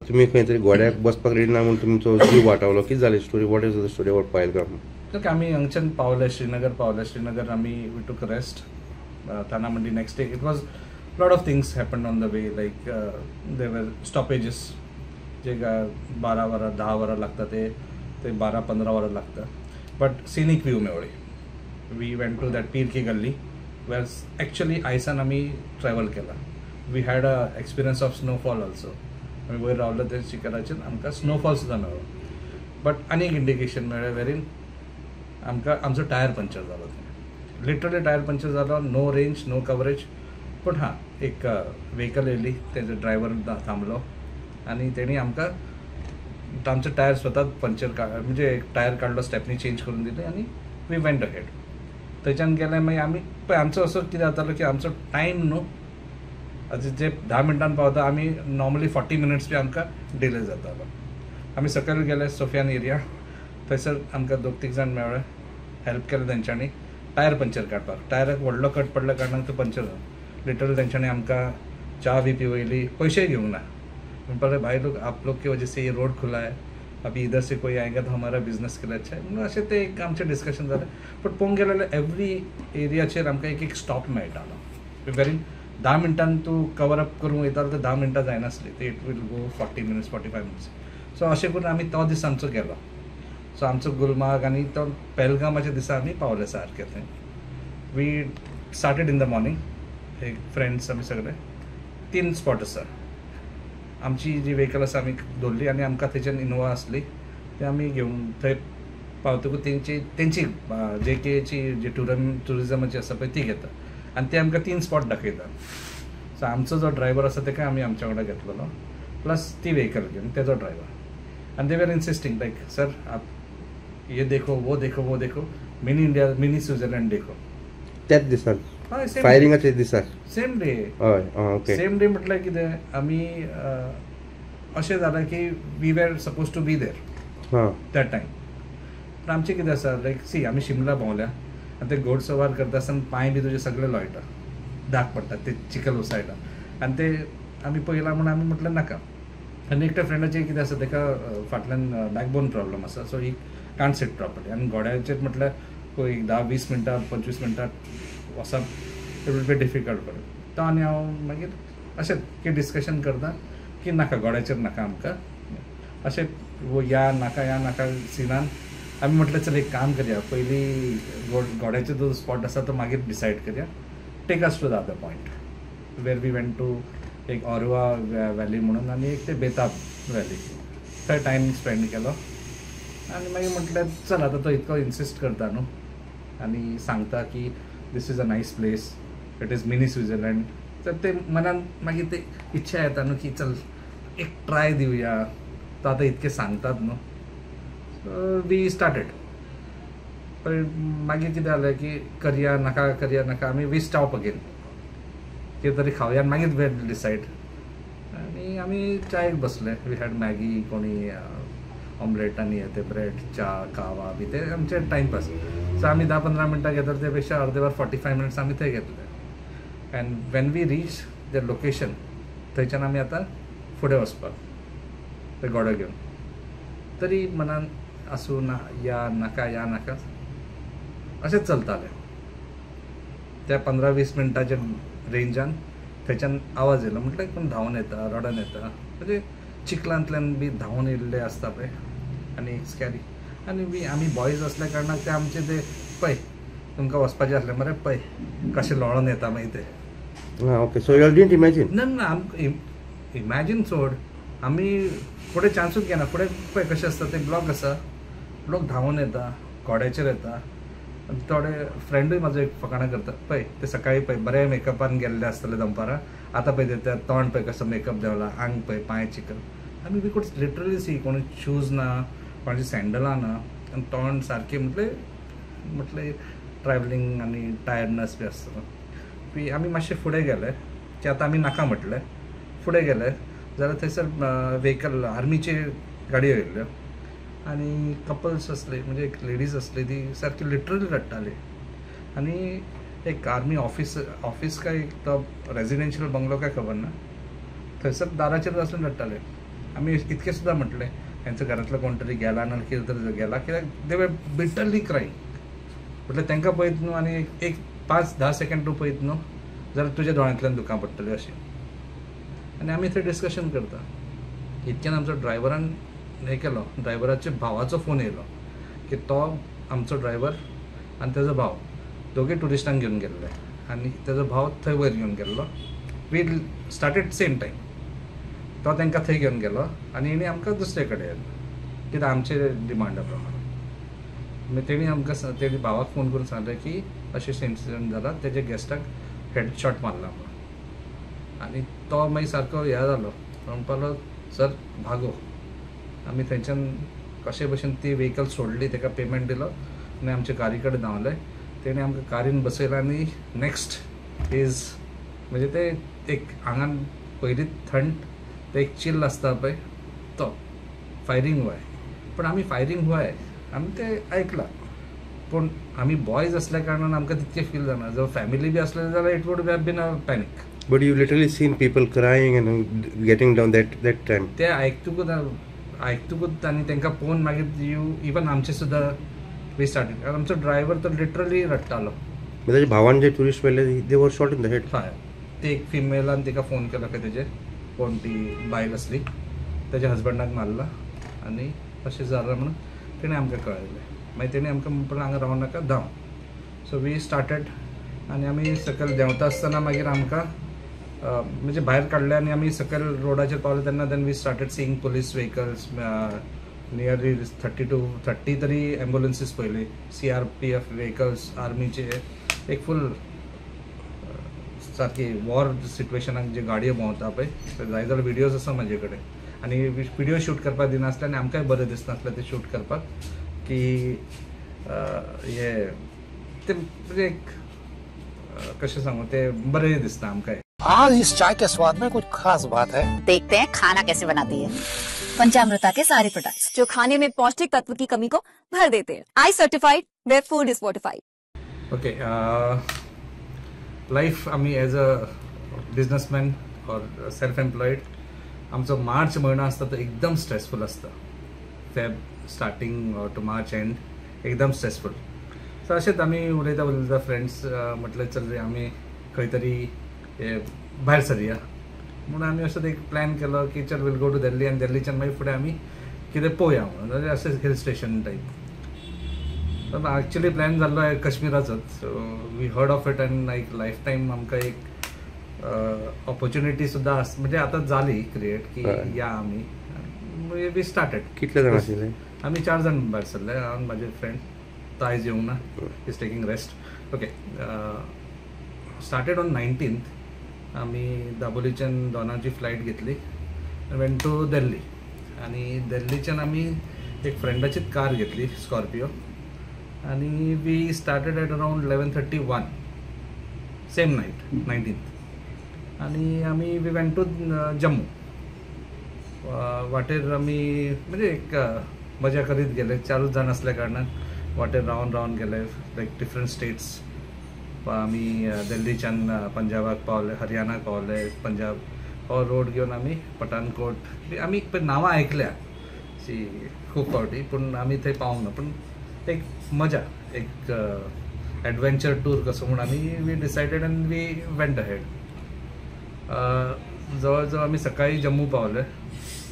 तुमी खंय तरी घोड्याक बसपाक रेडी ना म्हणून तुमचो जीव वाटावलो. कितें जालें story? What is the story about Pahalgam? Okay, आमी हांगच्यान पावले, श्रीनगर पावले. श्रीनगर आमी we took rest. Thana Mandi next day. It was lot of things happen on the way, like there were stoppages जे 12 वरां 10 वरां लागता ते ते 12-15 वरां लागता. बट सिनीक व्यू मेवळी. We went to that Pir ki Gali where actually आयसान आमी ट्रॅवल केला. We had a experience of snowfall also. आमी वयर रावले ते शिखराचेर आमकां स्नोफॉल सुद्दां मेळ्ळो. बट आनी एक इंडिकेशन मेळ्ळें वेरीन आमकां आमचो टायर पंक्चर जालो. थंय लिटरली टायर पंक्चर जालो. No range, no coverage. पूण हां, एक व्हेकल येयली, तेजो ड्रायव्हर थांबलो आनी तेणी आमकां आमचो टायर स्वताच पंक्चर म्हणजे टायर काडलो, स्टेपनी चेंज करून दिली आनी we went ahead. थंयच्यान गेले मागीर आमी पळय आमचो असो कितें जातालो की आमचो टायम न्हू आतां जे 10 मिनटान पावता आमी नॉर्मली 40 मिनट्स बी आमकां डिले जातालो. आमी सकयल गेले सोफियान एरिया, थंयसर आमकां 2-3 जाण मेळ्ळे, हेल्प केलें तेंच्यांनी टायर पंक्चर काडपाक. टायराक व्हडलो कट पडल्या कारणान तो पंक्चर जालो. लिटरली तेंच्यांनी आमकां च्या बी पिवयली, पयशेय घेवंक ना. म्हणपाक लागले भाई लोग आप लोग की वजह से ये रोड खुला है, अभी इधर से कोई आएगा तो हमारा बिजनेस के लिए अच्छा है म्हणून अशें ते एक आमचें डिस्कशन जालें. बट पळोवंक गेलें जाल्यार एवरी एरियाचेर आमकां एक एक स्टॉप मेळटालो. वेरीन 10 मिनटान तूं कवर अप करूंक वयता जाल्यार 10 मिनटां जायनासलीं, ते it will go 40 minutes 45 minutes. So अशें करून आमी तो दीस आमचो गेलो. सो आमचो गुलमार्ग आनी तो पेहलगामाच्या दिसा आमी पावले सारके थंय. We started in the morning, एक फ्रेंड्स आमी सगळे. 3 स्पॉट आसा. आमची जी व्हेकल आसा आमी दवरली आनी आमकां थंयच्यान इनोवा आसली ती आमी घेवन थंय पावतकूच तेंची तेंची जे केची जी टुरिजमाची आसा पळय ती घेता आनी ते आमकां 3 स्पॉट दाखयता. सो आमचो जो ड्रायव्हर आसा तेका आमी आमच्या वांगडा घेतलेलो, प्लस ती व्हेकल घेवन तेजो ड्रायव्हर. आनी they were insisting like sir आप ये देखो वो देखो वो देखो, मिनी इंडिया मिनी स्विट्झर्लंड देखो. त्याच दिसाक फायरिंगाच्या दिसाक सेम डे. हय, ओके, सेम डे. म्हटल्यार कितें आमी अशें जालें की we were suppose to be there that time. पूण आमचें कितें आसा लायक सी आमी शिमला भोंवल्या आनी ते घोडसवार करता आसतना पांय बी तुजे सगळे लोळटा, दाग पडटा, ते चिखल उसळटा आनी ते आमी पळयलां म्हूण आमी म्हटलें नाका. आनी एकट्या फ्रेंडाचें कितें आसा तेका फाटल्यान बॅकबोन प्रॉब्लम आसा, so he can't sit properly. आनी घोड्याचेर म्हटल्यार एक 10-20 मिनटां 25 मिनटां वचप it will be difficult for. तो आनी हांव मागीर अशें की डिस्कशन करता की नाका घोड्याचेर नाका आमकां, अशें या नाका या नाका सिनान आमी म्हटलें चल एक काम करया, पयलीं घोड्याचो जो स्पॉट आसा तो मागीर डिसायड करया. Take us to the other point where we went to एक ऑरवा व्हॅली म्हणून आनी एक ते बेताब व्हॅली, थंय टायम स्पेंड केलो. आनी मागीर म्हटलें चल आतां तो इतको इन्सिस्ट करता न्हू आनी सांगता की this is a nice place, it is mini Switzerland, तर ते मनान मागीर ते इच्छा येता न्हू की चल एक ट्राय दिवया, तो आतां इतकें सांगतात न्हू. So we started. पण मागीर कितें जालें की करया नाका करया नाका, आमी we stop again, कितें तरी खावया आनी मागीर we decide. आनी आमी चायेक बसले, we had Maggi, कोणी ऑमलेट आनी ते ब्रेड, च्या, कावा बी ते आमचे टायमपास. सो आमी 10-15 मिनटां घेतात ते पेक्षा अर्दे वर 45 मिनट्स आमी थंय घेतले. And when we reach the location थंयच्यान आमी आतां फुडें वचपाक ते घोडो घेवन, तरी मनान आसूं ना या नाका या नाका अशेंच चलतालें. त्या 15-20 मिनटाच्या रेंजान थंयच्यान आवाज येयलो, म्हटल्यार कोण धांवन येता, रडोन येता, म्हणजे चिखलांतल्यान बी धांवन येयल्ले आसता पळय आनी एक स्कॅरी. आनी बी आमी बॉयज आसल्या कारणान ते आमचे ते पळय तुमकां वचपाचें आसलें मरे पळय कशें लोळोन येता मागीर ते. Okay, so you didn't imagine? ना ना, आमकां इमॅजीन सोड, आमी फुडें चान्सूच घेना. फुडें पळय कशें आसता ते ब्लॉक आसा, लोक धांवन येता, घोड्याचेर येता. थोडे फ्रेंडूय म्हाजो एक फकाणां करता, पळय ते सकाळी पळय बरे मेकअपान गेल्ले आसतले दनपारां, आतां पळय ते तोंड पळय कसो मेकअप देंवला, आंग पळय, पांय चिखल. आमी we could literally सी कोणी शूज ना, कोणाची सँडलां ना, आनी तोंड सारकें म्हटलें म्हटलें ट्रॅवलिंग आनी टायर्डनस बी आसता. आमी मातशे फुडें गेले की आतां आमी नाका म्हटलें, फुडें गेले जाल्यार थंयसर व्हेकल आर्मीचे गाडयो येयल्ल्यो आनी कपल्स आसले, म्हणजे एक लेडीज आसली ती सारकी लिटरली रडटाली. आनी एक आर्मी ऑफिस ऑफिस काय तो रेजिडेन्शियल बंगलो काय खबर ना, थंयसर दाराचेर आसून रडटाले. आमी इतकें सुद्दां म्हटलें हेंच्या घरांतलो कोण तरी गेला ना कितें तरी गेला, कित्याक दे वर बिटरली क्रायंग. म्हटल्यार तांकां पळयत न्हू आनी एक 5-10 सेकंड तूं पळयत न्हू जाल्यार तुज्या दोळ्यांतल्यान दुकां पडटलीं अशें. आनी आमी थंय डिस्कशन करता इतक्यान आमचो ड्रायव्हरान हें केलो, ड्रायव्हराच्या भावाचो फोन येयलो की तो आमचो ड्रायव्हर आनी तेजो भाव दोगूय ट्युरिस्टांक घेवन गेल्ले आनी तेजो भाव थंय वयर घेवन गेल्लो. We started same time, तो तांकां थंय घेवन गेलो आनी हेणी आमकां दुसरे कडेन येयलो कित्याक आमचे डिमांडा प्रमाणे. मागीर तेणी आमकां तेणी भावाक फोन करून सांगलें की अशें इन्सिडंट जाला, तेज्या गेस्टाक हेडशॉट मारला म्हणून. आनी तो मागीर सारको हें जालो, म्हणपाक लागलो सर भागो. आमी थंयच्यान कशे भशेन ती व्हेकल सोडली, ताका पेमेंट दिलो आनी आमचे कारी कडेन धांवले. तेणी आमकां कारीन बसयला आनी नेक्स्ट is म्हणजे ते एक आंगान पयलींच थंड ते एक चिल्ल आसता पळय तो फायरींग हुआय. पण आमी फायरींग हुआय आमी ते आयकलां, पूण आमी बॉयज असल्या कारणान आमकां तितकें फील जायना. जर फॅमिली बी आसले जाल्यार it would have been a panic. But you literally seen people crying and getting down that time. ते आयकतकूच आयकतकूच आनी तांकां पळोवन मागीर you even आमचे सुद्दां we started. आमचो ड्रायव्हर तर लिटरली रडटालो. ताच्या भावान जे ट्युरिस्ट व्हेले they were shot in the head. हय, ते एक फिमेलान तिका फोन केलो खंय तेजेर, कोण ती बायल आसली, तेज्या हजबंडाक मारला आनी अशें जालां म्हणून तेणें आमकां कळयलें. मागीर तेणें आमकां म्हणलें हांगा रावूं नाका, धांव. सो we started आनी आमी सकयल देंवता आसतना मागीर आमकां म्हणजे भायर काडले आनी आमी सकयल रोडाचेर पावले तेन्ना then we started seeing police vehicles, nearly 30 to 30 तरी एम्बुलन्सीस पळयली, CRPF vehicles, आर्मीचे एक फूल सारकी वॉर सिट्युएशनाक जे गाडयो भोंवता पळय जाय जाल्यार व्हिडियोज आसा म्हाजे कडेन. आनी व्हिडियो शूट करपाक दिनासले आनी आमकांय बरें दिसनासलें ते शूट करपाक की हे ते म्हणजे एक कशें सांगू ते बरें दिसना आमकांय. आज इस चाय के स्वाद में कुछ खास बात है, देखते हैं खाना कैसे बनाती है। पंचामृता के सारे प्रोडक्ट्स जो खाने में पौष्टिक तत्व की कमी को भर देते हैं। I certified where food is fortified. Okay, life आमी एज अ बिजनेसमॅन और सेल्फ एम्प्लॉयड आमचो मार्च म्हयनो आसता तो एकदम स्ट्रेसफूल आसता. Feb starting to March end एकदम स्ट्रेसफूल. सो अशेंच आमी उलयता उलयता फ्रेंड्स म्हटलें चल रे आमी खंय तरी भायर सरया म्हणून आमी असो एक प्लॅन केलो की चल will go to Delhi आनी दिल्लीच्यान मागीर फुडें आमी कितें पळोवया म्हणून, अशें hill station type. Actually plan जाल्लो कश्मीराचोच. So we heard of it and like life time आमकां एक ऑपॉर्च्युनिटी सुद्दां म्हणजे आतां जाली क्रिएट की या आमी we started. कितले जाण आशिल्ले? आमी 4 जाण भायर सरले, हांव म्हाजे फ्रेंड, तो आयज येवंक ना, is taking rest. Okay, started on 19th. आमी दाबोलीच्यान दोनाची फ्लायट घेतली, वेंट टू दिल्ली. आनी दिल्लीच्यान आमी एक फ्रेंडाचीच कार घेतली, स्कॉर्पियो, आनी we started at around 11:31 same night 19th. आनी आमी we went to Jammu. वाटेर आमी म्हणजे एक मजा करीत गेले, 4 जाण आसल्या कारणान वाटेर रावन रावन गेले, लायक डिफरंट स्टेट्स. आमी दिल्लीच्यान पंजाबाक पावले, हरियाणाक पावले, पंजाब हो रोड घेवन आमी पठाणकोट, आमी नांवां आयकल्या शी खूब फावटी, पूण आमी थंय पावूंक ना. पूण एक मजा, एक एडवेंचर टूर कसो म्हूण आमी we decided and we went ahead. जवळ जवळ आमी सकाळी जम्मू पावले.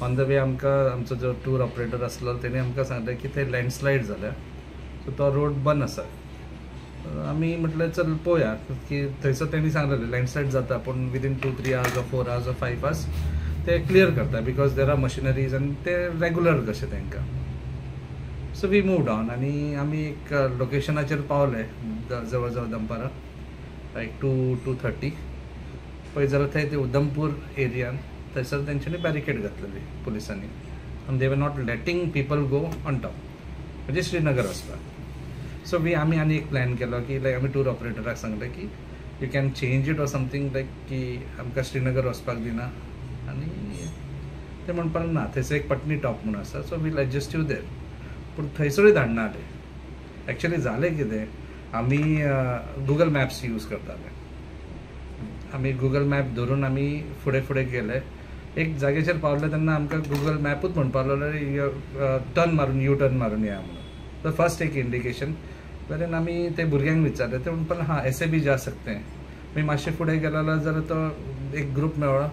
ऑन the way आमकां आमचो जो टूर ऑपरेटर आसलो तेणी आमकां सांगलें की थंय लँडस्लायड जाल्या, सो तो रोड बंद आसा. आमी म्हटलें चल पळोवया की थंयसर तेणी सांगलेलें लँडस्लायड जाता, पूण within 2-3 hours or 4 hours or 5 hours ते क्लियर करता, because there are machineries आनी ते रेगुलर कशें तांकां. सो we moved on आनी आमी एक लोकेशनाचेर पावले जवळ जवळ दनपारां लायक 2-2:30. पळय जाल्यार थंय ते उधमपूर एरियान थंयसर तेंच्यांनी बॅरिकेड घातलेली पुलिसांनी आनी they were not letting people go on top, म्हणजे श्रीनगर वचपाक. सो we आमी आनी एक प्लॅन केलो की लायक आमी टूर ऑपरेटराक सांगलें की you can change it or something, like की आमकां श्रीनगर वचपाक दिना. आनी ते म्हणपाक ना, थंयसर एक पटनी टॉप म्हणून आसा, so we'll adjust you there. पूण थंयसरूय धाडना आले. एक्चुअली जालें कितें, आमी गुगल मॅप्स यूज करताले. आमी गुगल मॅप धरून आमी फुडें फुडें गेले. एक जागेचेर पावले तेन्ना आमकां गुगल मॅपूच म्हणपाक लागलो टर्न मारून यू टर्न मारून या म्हणून. तर फर्स्ट एक इंडिकेशन वेरेन आमी ते भुरग्यांक विचारले, ते म्हणपाक हां ऐसे भी जा सकते हैं. मागीर मातशें फुडें गेलो जाल्यार तो एक ग्रूप मेळ्ळो,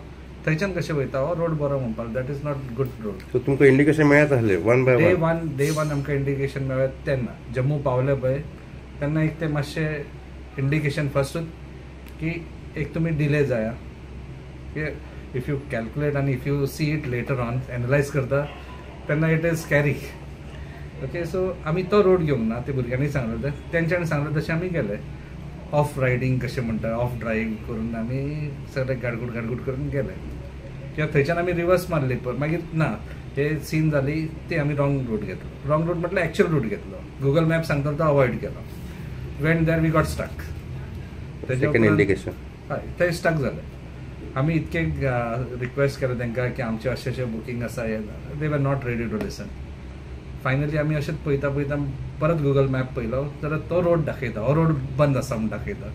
थंयच्यान कशें वयता हो रोड बरो म्हणपाक, that is not good road. So तुमकां इंडिकेशन मेळत आसलें one by day one? Day one आमकां इंडिकेशन मेळ्ळें तेन्ना जम्मू पावले पळय तेन्ना एक ते मातशें इंडिकेशन फर्स्टूच की एक तुमी डिले जाया, की if you calculate आनी if you see it later on analyse करता तेन्ना it is scary. Okay, so आमी तो रोड घेवंक ना, ते भुरग्यांनी सांगलें तें तेंच्यांनी सांगलें तशें आमी गेले. ऑफ रायडींग कशें म्हणटा, ऑफ ड्रायव्ह करून आमी सगळे गाडगूट गाडगूट करून गेले. किंवा थंयच्यान आमी रिवर्स मारली, पण मागीर ना हे सीन जाली ते आमी रॉंग रूट घेतलो. रॉंग रूट म्हटल्यार एक्चुअल रूट घेतलो, गुगल मॅप सांगता तो अवॉयड केलो. Went there we got stuck. Second indication हय, थंय स्टक जाले. आमी इतके रिक्वेस्ट केलें तांकां की आमचें अशें अशें बुकींग आसा हें, they were not ready to listen. Finally आमी अशेंच पळयता पळयता परत गुगल मॅप पळयलो जाल्यार तो रोड दाखयता, हो रोड बंद आसा म्हूण दाखयता.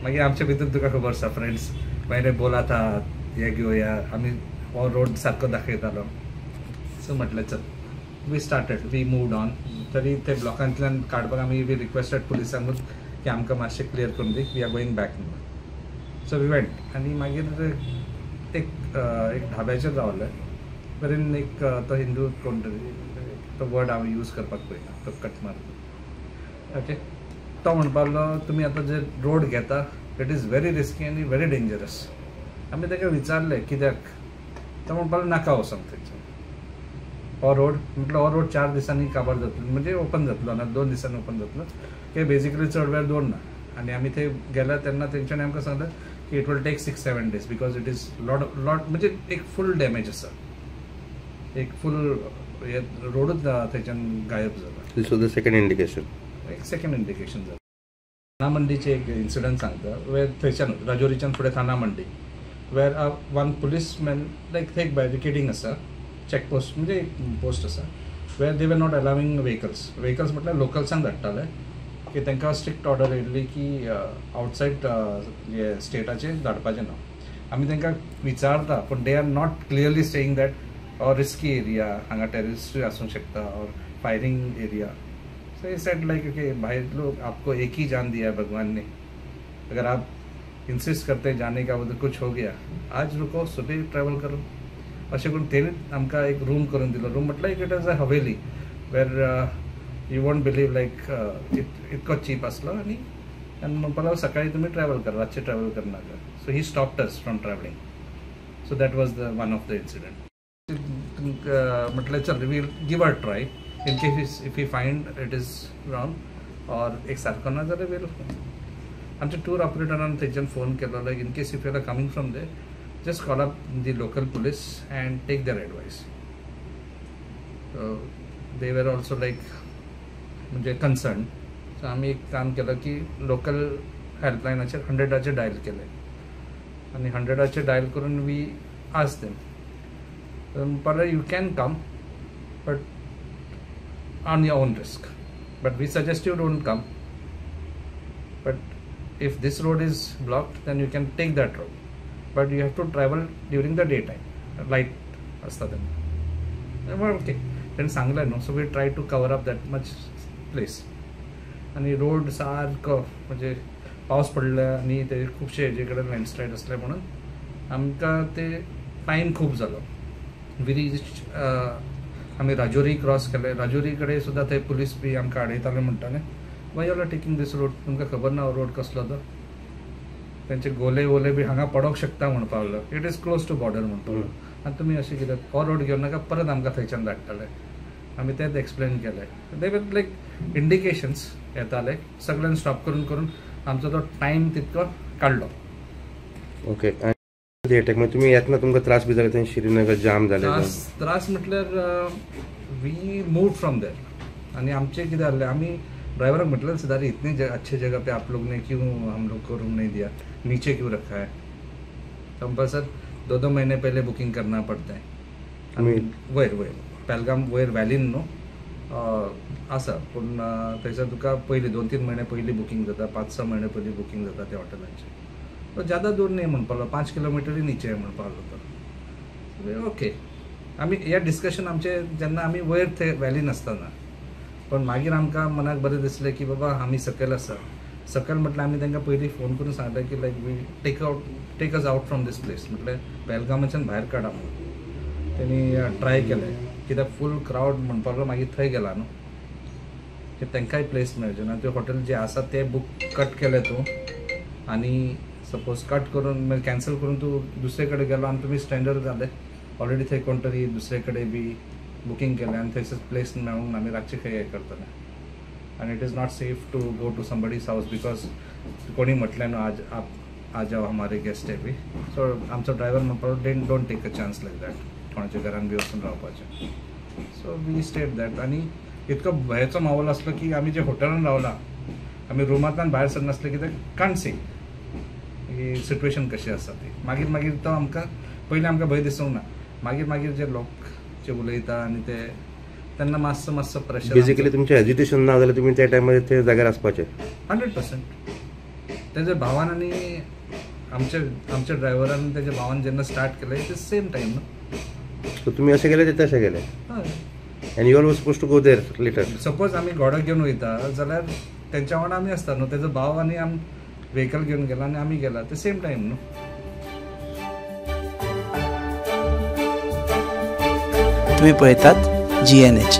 मागीर आमचे भितर तुका खबर आसा फ्रेंड्स मागीर बोला था हे घेवया, आमी हो रोड सारको दाखयतालो. सो म्हटलें चल, we started, we moved on. तरी ते ब्लॉकांतल्यान काडपाक आमी we requested पुलिसांकूच की आमकां मातशें क्लियर करून दी, we are going back म्हणून. सो we went आनी मागीर एक एक ढाब्याचेर रावले मेरेन एक तो हिंदू कोण तरी, तो वर्ड हांव यूज करपाक पळयना, तो कट मारता. ओके, तो म्हणपाक लागलो तुमी आतां जे रोड घेता it is very risky आनी व्हेरी डेंजरस. आमी ताका विचारलें कित्याक, तो म्हणपाक लागलो नाका वचोंक थंयच्यान, हो रोड म्हटलं हो रोड 4 दिसांनी काबार जातलो, म्हणजे ओपन जातलो ना 2 दिसांनी ओपन जातलो, की बेजिकली चड वेळ दवरना. आनी आमी थंय गेल्या तेन्ना तेंच्यांनी आमकां सांगलें की it will take 6-7 days because it is lot lot, म्हणजे एक फूल डॅमेज आसा, एक फूल हे रोडूच थंयच्यान गायब जाला. This was the second indication. एक सेकंड इंडिकेशन जालें. थाना मंडीचें एक इन्सिडंट सांगता, वेर थंयच्यान राजौरीच्यान फुडें Thana Mandi where one policeman like थंय एक बॅरिकेडींग आसा, चॅक पोस्ट म्हणजे एक पोस्ट आसा where they were not allowing vehicles. Vehicles म्हटल्यार लोकल्सांक धाडटाले की तांकां स्ट्रिक्ट ऑर्डर येयल्ली की आवटसायड हे स्टेटाचे धाडपाचें ना. आमी तांकां विचारता पूण they are not clearly saying that or risky area, हांगा टेररिस्टूय आसूंक शकता or firing area. So he said like okay भाई लोग आपको एक ही जान दिया है भगवान ने, अगर आप इंसिस्ट करते हैं जाने का वो तो कुछ हो गया, आज रुको सुबह ट्रॅव्हल करो. अशें करून तेणीच आमकां एक रूम करून दिलो. रूम म्हटल्यार एक it is a haveli where you won't believe like इतको चीप आसलो. आनी आनी म्हणपाक लागलो सकाळी तुमी ट्रॅव्हल करा, रातचें ट्रॅव्हल करनाका. So he stopped us from travelling. So that was the one of the incident. म्हटलें चल we give a try in case if you find it is wrong or एक सारको ना जाल्यार वील. आमच्या टूर ऑपरेटरान थंयच्यान फोन केलो like in case if you are coming from there just call up the local police and take their advice. They were also like म्हणजे concern. So आमी एक काम केलं की लोकल हेल्पलायनाचेर 100 डायल केलें आनी 100 डायल करून we ask them म्हणपाक you can come but on your own risk, but we suggest you don't come, but if this road is blocked then you can take that road, but you have to travel during the day time, light आसता तेन्ना. Okay, तेणें सांगलें न्हू. So we try to cover up that much place. आनी road सारको म्हणजे पावस पडला आनी ते खुबशे हेजे कडेन लँडस्लायड आसले म्हणून आमकां ते टायम खूब जालो. We reach आमी राजौरी क्रॉस केले, राजौरी कडेन सुद्दां थंय पुलीस बी आमकां आडयताले, म्हणटाले why you are taking this road, तुमकां खबर ना हो रोड कसलो तो, तेंचे गोले वोले बी हांगा पडोंक शकता म्हणपाक लागलो, it is close to border म्हणपाक लागलो. आनी तुमी अशें कित्याक हो रोड घेवन नाका, परत आमकां थंयच्यान धाडटाले. आमी तेंच एक्सप्लेन केलें. दे वर लायक इंडिकेशन्स येताले, सगळ्यांक स्टॉप करून करून आमचो तो टायम तितको काडलो. ओके, आनी अटॅक मागीर तुमी येतना तुमकां त्रास बी जाले थंय श्रीनगर जाम जाले? त्रास म्हटल्यार we move from there. आनी आमचें कितें जालें, आमी ड्रायव्हराक म्हटलें सिदारी इतनी अच्छे जगह पे आप लोग ने क्यों हम लोग को रूम नहीं दिया, नीचे क्यों रखा है? तो हम सर 2-2 महीने पहले बुकिंग करना पड़ता है. वयर वयर पहलगाम वयर वॅलीन न्हू आसा, पूण थंयसर तुका पयलीं 2-3 म्हयने पयलीं बुकींग जाता, 5-6 म्हयने पयलीं बुकींग जाता त्या हॉटेलांचें. तो ज्यादा दूर न्ही म्हणपाक लागलो, 5 किलोमिटरूय नीचे म्हणपाक लागलो. ओके आमी हे डिस्कशन आमचे जेन्ना आमी वयर थंय व्हॅलीन आसतना, पण मागीर आमकां मनाक बरें दिसलें की बाबा आमी सकयल आसा. सकयल म्हटल्यार आमी तांकां पयलीं फोन करून सांगलें की like we take us out from this place, म्हटल्यार पेहलगामाच्यान भायर काडा म्हणून. तेणी ट्राय केलें कित्याक फूल क्रावड म्हणपाक लागलो, मागीर थंय गेला न्हू की तांकांय प्लेस मेळचें ना. ते हॉटेल जे आसा ते बूक कट केलें तूं आनी सपोज कट करून कॅन्सल करून तूं दुसरे कडेन गेलो आनी तुमी स्टँडर्ड जाले ऑलरेडी, थंय कोण तरी दुसरे कडेन बी बुकींग केलें आनी थंयसर प्लेस मेळूंक ना, आमी रातचे खंय हें करतले. आनी it is not safe to go to somebody's house because कोणी म्हटलें न्हू आज आप आ जाओ हमारे गेस्ट आहे बी. सो आमचो ड्रायव्हर म्हणपाक don't take a chance like that, कोणाच्या घरान बी वचून रावपाचें. So we state that. आनी इतको भंयाचो माहोल आसलो की आमी जे हॉटेलान रावला आमी रुमांतल्यान भायर सरनासले कित्याक कांट सी की सिट्युएशन कशी आसा ती. मागीर मागीर तो आमकां पयलीं आमकां भंय दिसूंक ना, मागीर मागीर जे लोक जे उलयता आनी ते तेन्ना मातसो मातसो प्रेशर. बेसिकली तुमचें हेजिटेशन ना जाल्यार तुमी त्या टायमार त्या जाग्यार आसपाचें. 100%. तेज्या भावान आनी आमच्या आमच्या ड्रायव्हरान तेज्या भावान जेन्ना स्टार्ट केलें it is same time न्हू. सो तुमी अशें गेले ते तशें गेले. हय. And you all was suppose to go there later. Suppose आमी घोडो घेवन वयता जाल्यार तेंच्या वांगडा आमी आसता न्हू, तेजो भाव आनी आम व्हेकल घेवन गेला आनी आमी गेला ते सेम टायम न्हू. तुम्ही पळयतात GNH.